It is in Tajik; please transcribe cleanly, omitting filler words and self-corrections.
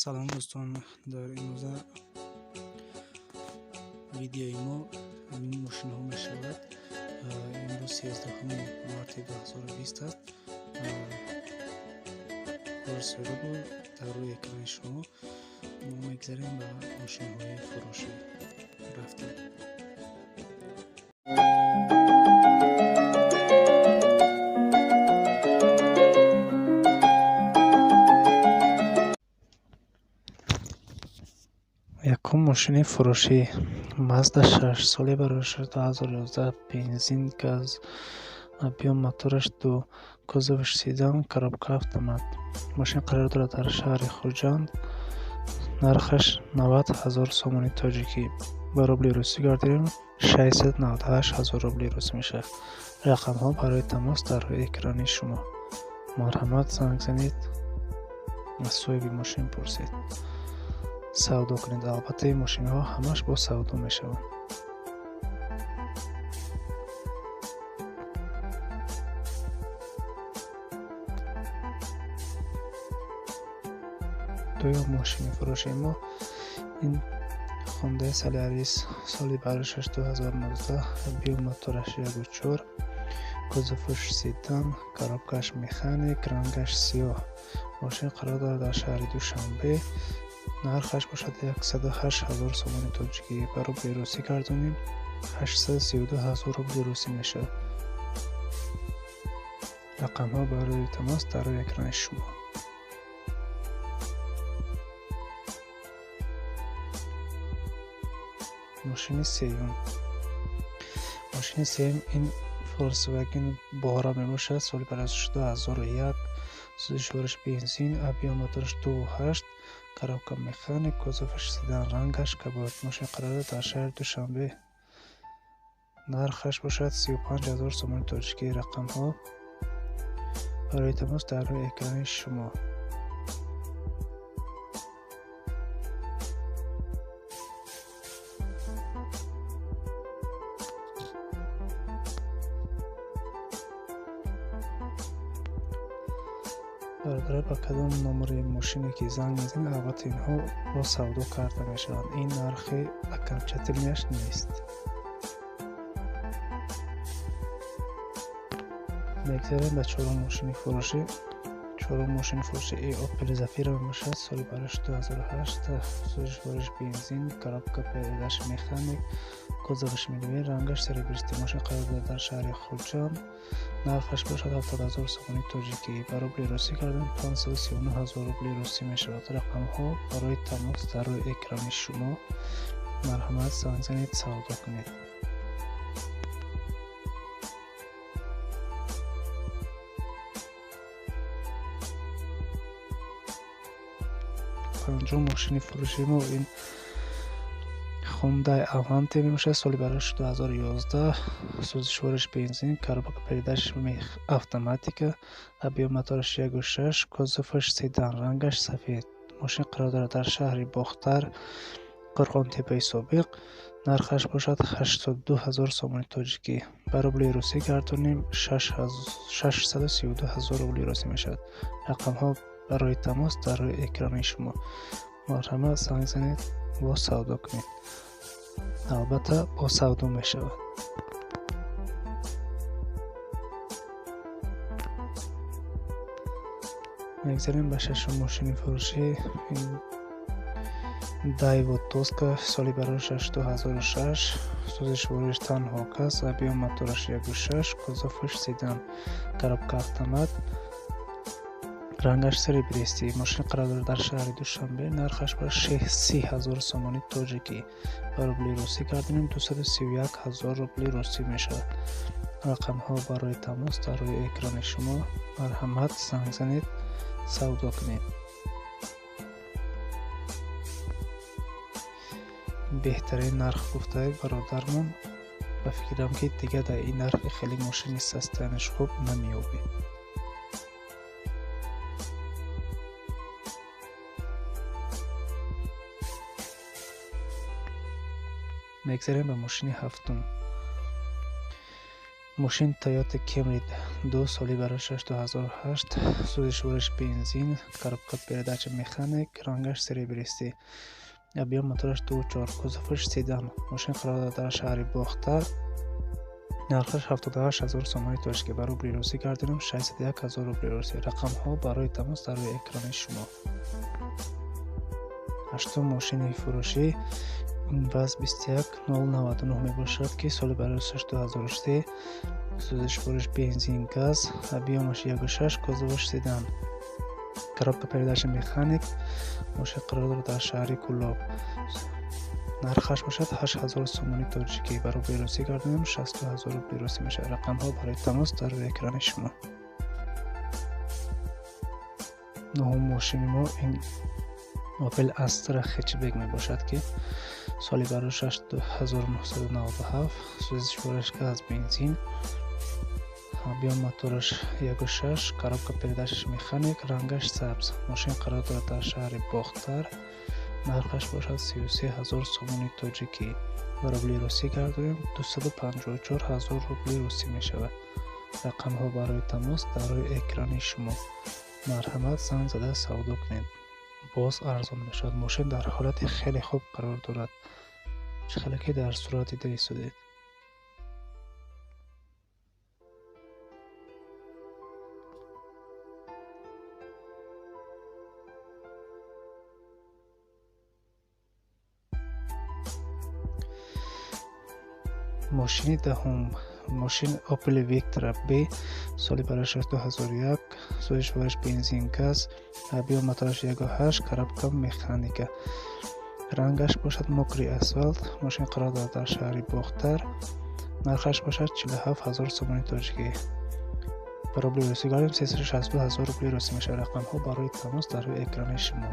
Салом дӯстон, дар имрӯза видеои мо ҳамин мошинҳо мешавад. Имрӯз 13 марти 2020 аст. Кори дар рӯи экрани шумо мо мегзарем ба мошинҳои фурӯшӣ. Рафтем. Якум мошини фурӯшӣ Mazda 6 соли барои 2011, бензин, газ, объем мотораш 2, кузоваш седан, коробка автомат. Мошин қарор дорад дар шаҳри Хуҷанд. Нархаш 90 000 сомони тоҷикӣ. Ба рубли русӣ гардидем 698 000 рубли русӣ мешавад. Рақамҳо барои тамос дар рӯи экрани шумо. Марҳамат, занг занед, аз соҳиби мошин пурсед, савдо кунед. Албатта, ин мошинҳо ҳамаш бо савдо мешаванд. Дуюм мошини фурӯши мо ин Hyundai Solaris соли барошаш 2019, объем мотораш 1.4, кузоваш седан, коробкаш механик, рангаш сиёҳ. Мошин қарор дорад дар шаҳри Душанбе. Нархаш бошад 108 000 сомони тоҷикӣ. Ба рубли русӣ гардонем 832 000 рубли русӣ мешавад. Рақамҳо барои тамос дар рӯи экрани шумо. Мошини сеюм. Мошини сеюм ин Volkswagen Bora мебошад. Соли барои 2001, сӯзишвориш бензин, объем мотораш 2.8, коробка механик, кузоваш седан, рангаш кабуд. Мошин қарор дорад дар шаҳри Душанбе. Нархаш бошад 35 000 сомони тоҷикӣ. Рақамҳо барои тамос дар рӯи экрани шумо. Бародарон, ба кадом номери мошине ки занг мезанед, албатта инҳо бо савдо карда мешаванд. Ин нархи окончательныяш нест. Мегзарем ба чорум мошини фурӯшӣ. Чорум мошини фурӯшӣ Opel Zafira мебошад. Соли барош 2008, сӯзишвориш бензин, коробка передач механик, кузоваш миливен, рангаш серебристый. Мошин қарор дорад дар шаҳри Хуҷанд. Нархаш бошад 70 000 сомони тоҷикӣ. Ба рубли русӣ кардан 539 000 рубли русӣ мешавад. Рақамҳо барои тамос дар рӯи экрани шумо. Марҳамат, занг занед, савдо кунед. Панҷум мошини фурӯши мо ин Hyundai Avante мебошад. Соли барош 2011, сӯзишвориш бензин, коробка передач автоматика, объем мотораш 1.6, кузоваш седан, рангаш сафед. Мошин қарор дорад дар шаҳри Бохтар, Қурғонтеппаи собиқ. Нархаш бошад 82 000 сомони тоҷикӣ. Ба рубли русӣ гардонем 632 000 рубли русӣ мешавад. Рақамҳо барои тамос дар рӯи экрани шумо. Марҳамат, занг занед, бо савдо кунед. Албатта, бо савдо мешавад. Мегзарем ба шашум мошини фурӯшӣ. Daewoo Tosca соли барошаш 2006, сӯзишвориш танҳо газ, объем мотораш 1.6, кузоваш седан, коробка автомат, рангаш серебристый. Мошин қарор дорад дар шаҳри Душанбе. Нархаш ба 30 000 сомони тоҷикӣ. Ба рубли русӣ гардонем 231 000 рубли русӣ мешавад. Рақамҳо барои тамос дар рӯи экрани шумо. Марҳамат, занг занед, савдо кунед. Беҳтарин нарх гуфтаед бародармон. Ба фикрам ки дигар дар ин нархи хеле мошини состоянияш хуб намеёбед. Мегзарем ба мошини ҳафтум. Мошин Toyota Camry 2, соли барояш 2008, сӯзишвориш бензин, коробка передача механик, рангаш серебристый. Объём мотораш 2,4, кузоваш седан. Мошин қарор дорад дар шаҳри Бохтар. Нархаш 78 ҳазор сомони тоҷикӣ, ба рубли русӣ гардонем 601 ҳазор рубли русӣ. Рақамҳо барои тамос дар рӯи экрани шумо. Ҳаштум мошини фурӯшӣ ВАЗ 21099 мебошад, ки соли барояш 2003, сӯзишвориш бензин, газ, объёмаш 1,6, кузоваш седан, коробка передача механик. Мошин қарор дорад дар шаҳри Кӯлоб. Нархаш бошад 8000 сомони тоҷикӣ, ба рубли русӣ гардонем 62 ҳазор рубли русӣ мешавад. Рақамҳо барои тамос дар рӯи экрани шумо. Нуҳум мошини мо ин Opel Astra хэтчбек мебошад, ки соли барояш 1997, сӯзишвориш газ, бензин, объём мотораш 1,6, коробка передачаш механик, рангаш сабз. Мошин қарор дорад дар шаҳри Бохтар. Нархаш бошад 33 ҳазор сомони тоҷикӣ, ба рубли русӣ гардонем 254 ҳазор рубли русӣ мешавад. Рақамҳо барои тамос дар рӯи экрани шумо. Марҳамат, занг зада савдо кунед, боз арзон мешавад. Мошин дар ҳолати хеле хуб қарор дорад, чӣ хеле ки дар сурат дида истодед. Мошини даҳум мошин Opel Vectra B, соли барояш 2001, сӯзишвориш бензин, газ, объём мотораш 1,8, коробка механика, рангаш бошад мокрый асфалт. Мошин қарор дорад дар шаҳри Бохтар. Нархаш бошад 47 ҳазор сомони тоҷикӣ, ба рубли русӣ гардем 362 ҳазор рубли русӣ мешавад. Рақамҳо барои тамос дар рӯи экрани шумо.